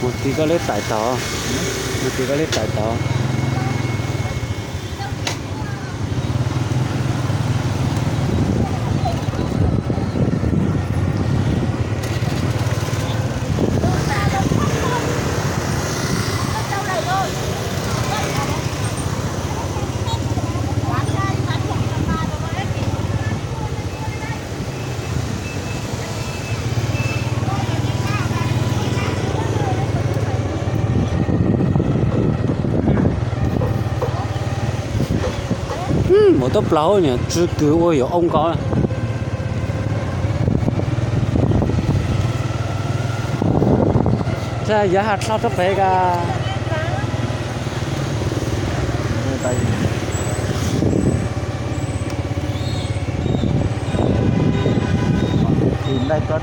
Mus txiv koj leb tais tod, mus txiv koj leb tais tod. Mus tuaj plaub niam tsw kws ua yuav oo nkaus. Yav has dlhau rau pem kas. Ib tug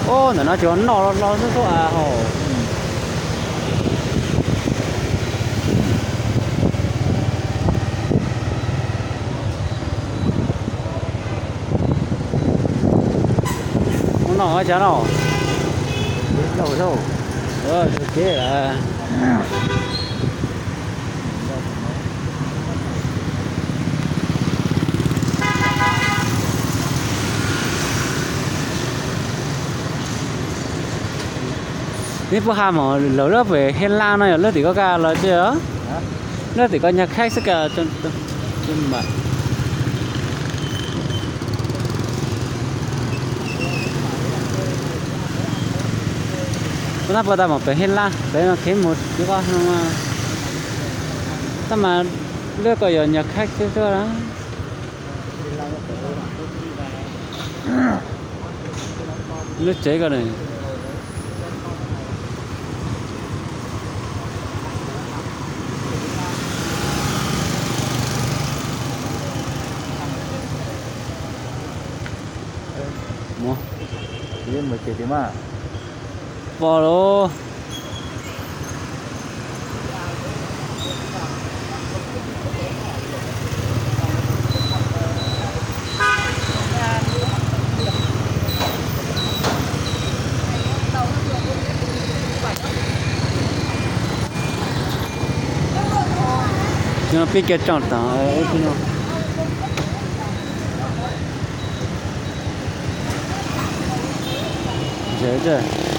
Ub, ntawm no ces noj los los xwb xwb a hauj. Ub, noj ua cas no? Ua ke lawm. Neb puas has mos lawv lub pem Hej Laj no yog lub tim koj kaj los tiag? Lub tim koj nyag khaib xwb ka. Puas tas mos pem Hej Laj pem no khev mus tim koj no. Tab mas lub ko yog nyog khaib xwb xwb na. Lub tsev ko ne. Pom lauj. Pib kiag tsoom tom ub tib no. Zem.